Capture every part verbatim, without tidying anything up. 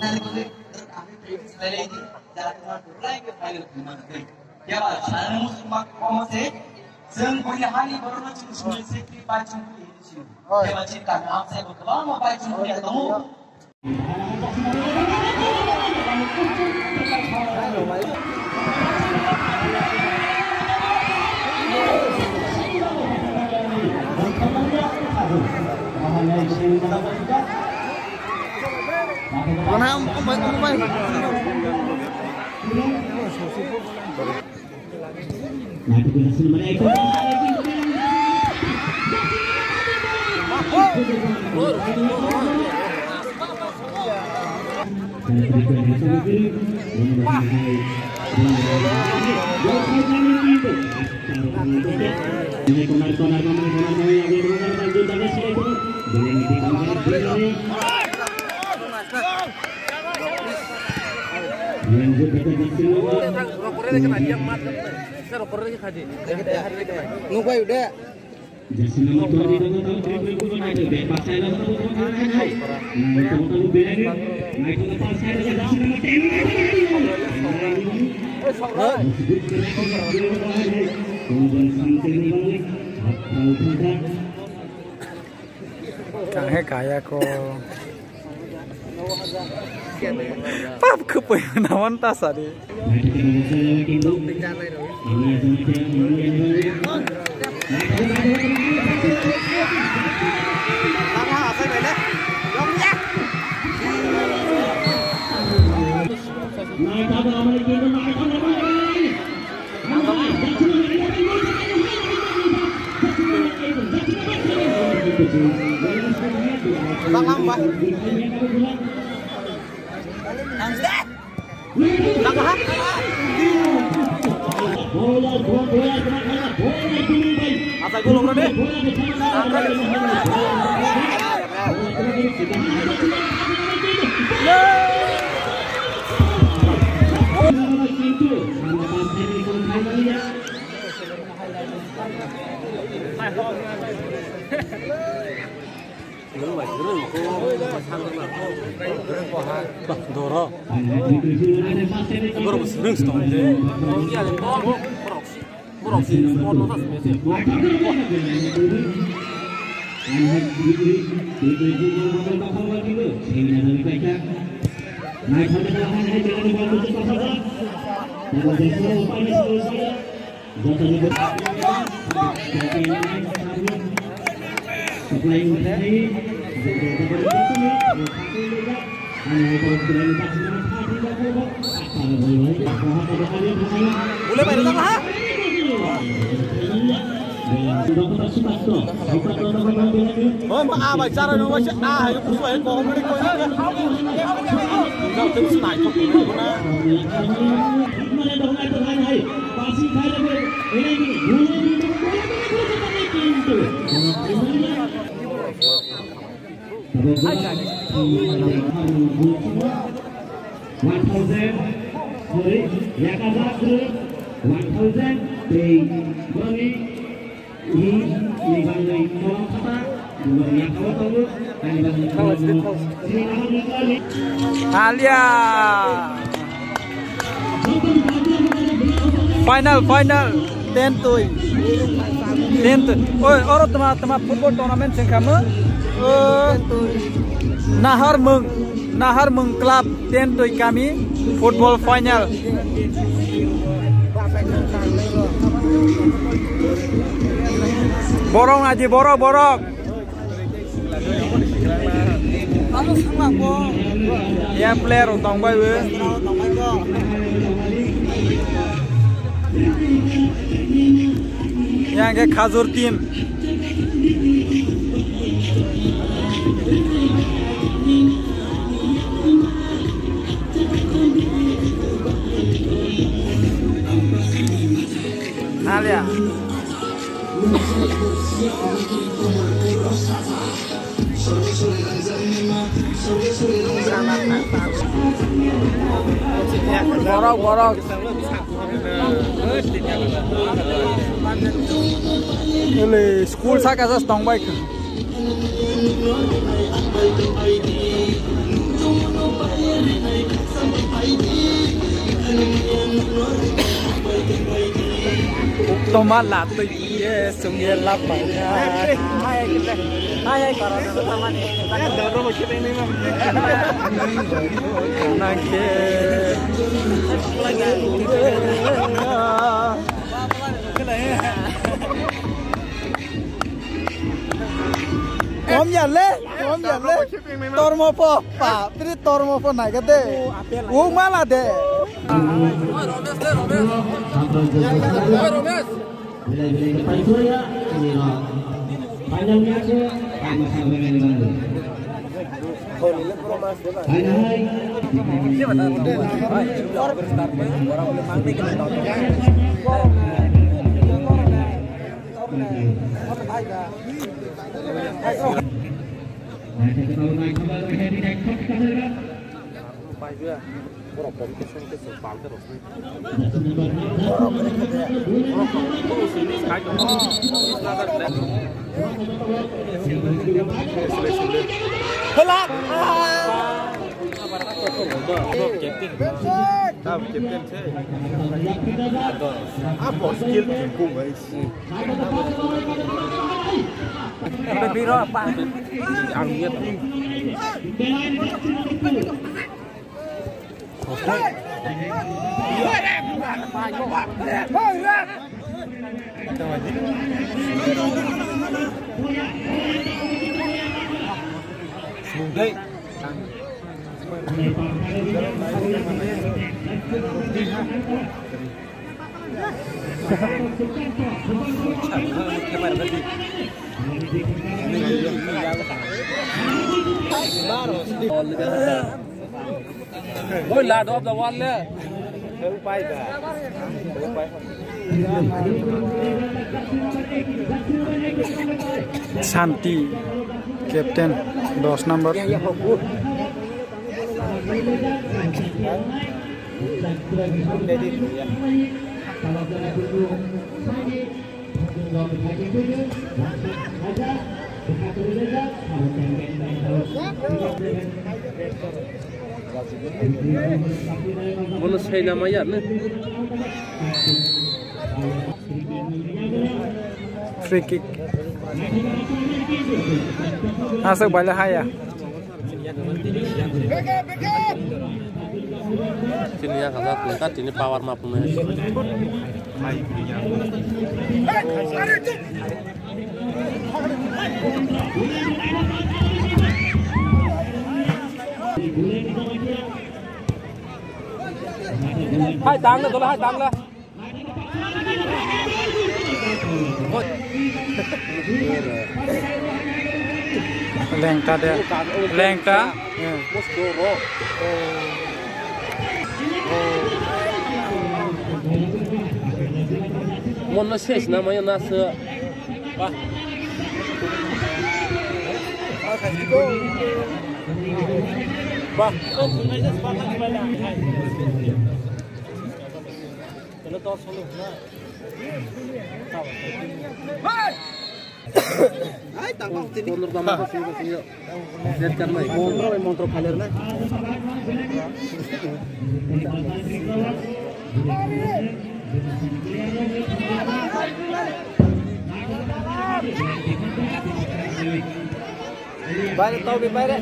Kami practice lailai di, jara kena durai ke final kemana deh. Ya, Pak, sana musim mak komo se, seng punya hari baru na chung sumai sekri pacung punya ini sih. Ya, Pak, cinta, maaf saya berkeluar mau pacung punya kamu. Mana, om, om, om, om. Nungbai udah. Kahhe kaya ko. Pap khupui nawan ta sari. Asai gol ograne. Doro. Borok swrwng se tong de. Borok si sport no ta swrwng se. Boleh main tengah. Oh, ma, ah, bai, cara nunggu sih, ah, ayo, kusuh, ayo, kau beri kau ini. Kau tuh sniper, kau ini. One thousand, sorry, yak hajar, one thousand, tei boni, ni, ni bagwi kolom khata, ni bagwi yak hajar tongo, ani bagwi kolom no, sini nahar ni kali. Alia. Final, final. Ten tui. Ten tui. Oi, oro tama, tama football tournament sengkamo. O, Naharmung, Naharmung Club, ten tui kami, football final. Borok naji, borok, borok. Yang player rok tong bai bo. Yang ke Khajur team. Alia. Borok, borok. Ele school saka jas tong bai kha. Toma la twi ye sung ye la pa ya. Hai hai koro na ta mani. Nang ke. Kom ya le, kom ya le. Tormo po, pa, pri tormo po nai ga de. Ung mala de. Captain. Tab captain se. Ado. Apa skill tipu guys. Biro apa? Ang lihat. Sudah. Oi, lad of the wall le. Santi, captain, dos number. Bono sai na maya ne. Free kick. Aswk baila haya. Tini ya kaza tini power ma phunai. Hai tang le, dole hai tang le. Lengta de. Lengta. Mon no ses na mayo na se. Ba. Ba. Hai, tangkang tini. Montro tama ko sini ko sini. Red card mai. Montro, montro phaler na. Baire tau di baire.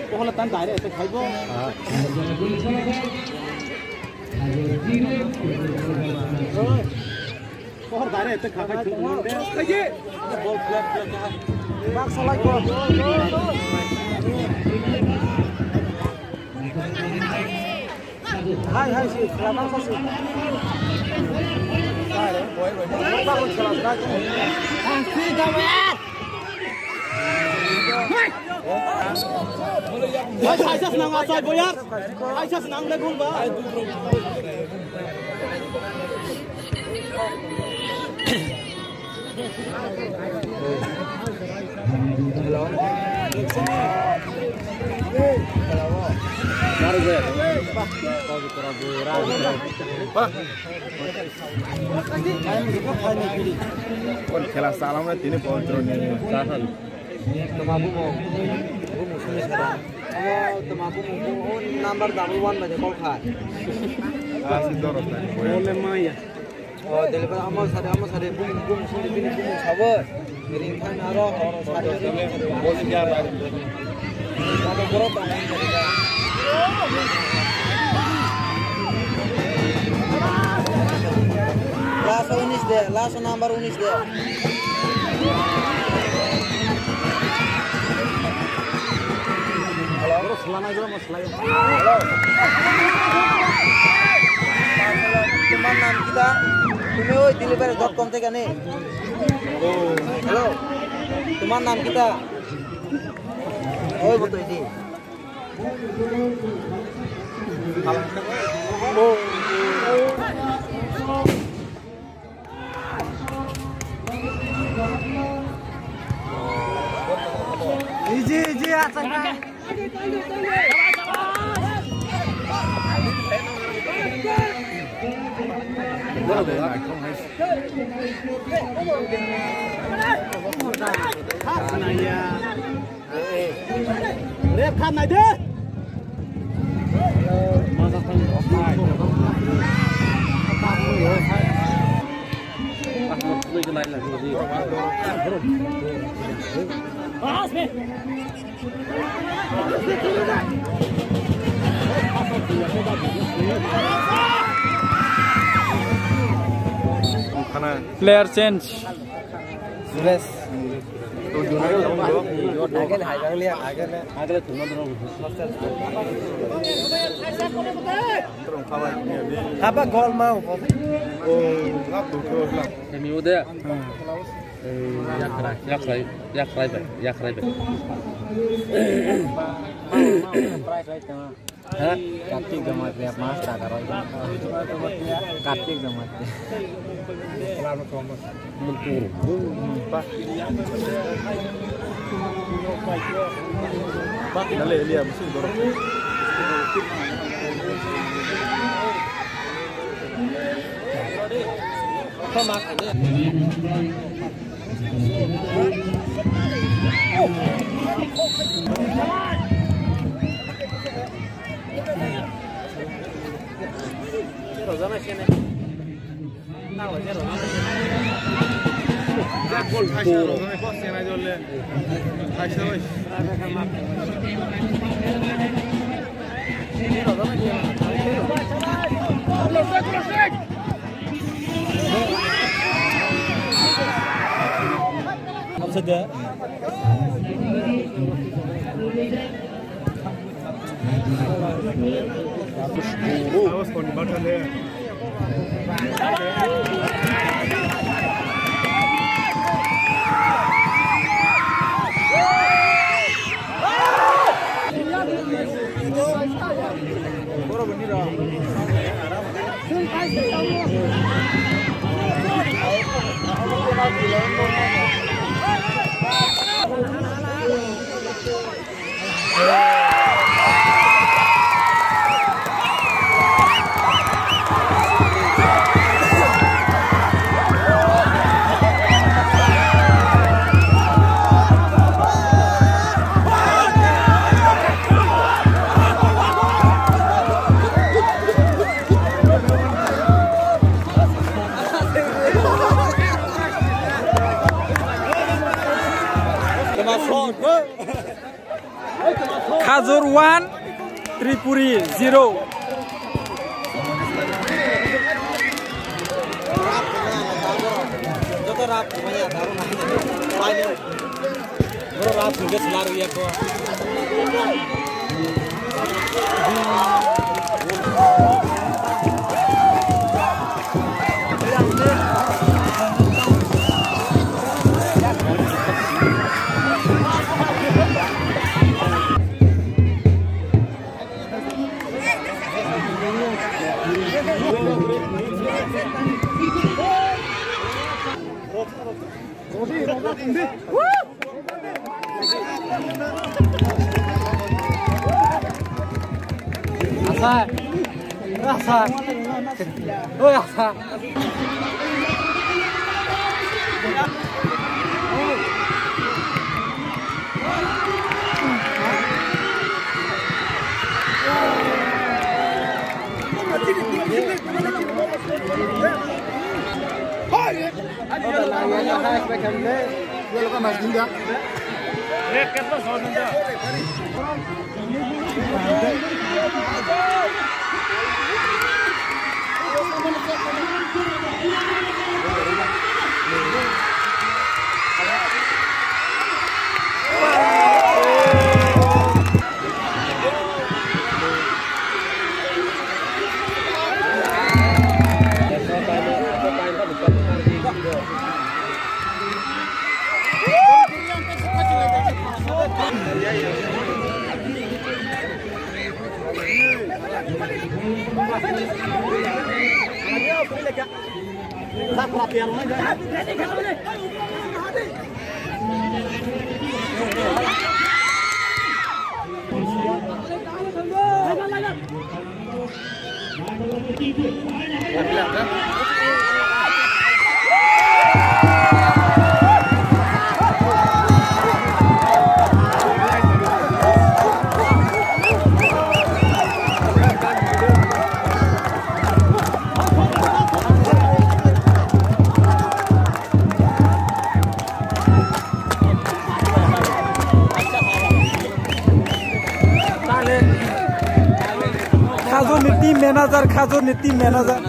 Pohor tan direct attack khaibo. Pohor direct attack khakai thung mande. Ball flat flat ha. Bak salai ko. Hai, hai, si, labang sa si. Hai, boy, boy, boy. Labang sa si. Hai, hai, sa senang asai, boyar. Hai, sa senang le gol ba. Khela salam tini pawitro ni. Toma bumo, bumo sini sara. Amo toma bumo, bumo number double one bai call khai. Asi dorok tani. Ole maya. O, deliver amo sare, amo sare, bum, bum, sare, bini bum, sabar. Ring khan aro, aro, sare, ring khan aro. Bosi ja bai. Amo borok tong khan sare ja. Last unis de, last number unis de. Hello? Hello? Tomar naam kita? Tumi oi delivery dot com theke ni? Hello? Tomar naam kita? Oi, botoi di. Easy, easy, achang ka. Rep khan nai de. Player change. Suresh. Agel hai bang liya, agel. Agel thuma dro. Haba gol ma upo. Semi ude. Yakrai, yakrai, yakrai bai, yakrai bai. Ha? Kartik Jamatia, mas tak karo. Kartik Jamatia. Pak, dale, Elia, musuh dorong. Upside there. Khajur one, Tripuri zero. Asa. Asa. Oi, asa. Khajurni team manager, Khajurni team manager.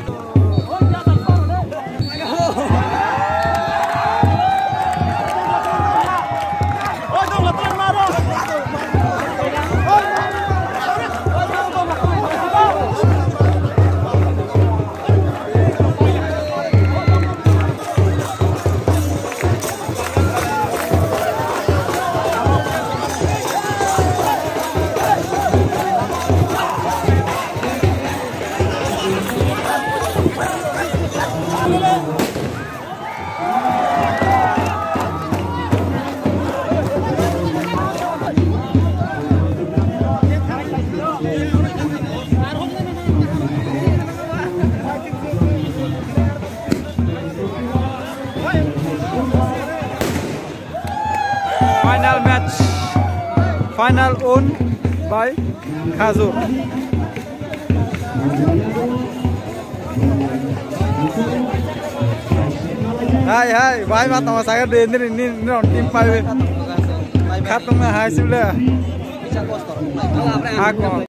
Final match, final won by Khajur. Hai, hai, bhai, ma tama sagar de, ni, ni, ni, team five. Khatung na hai sibla. Ako.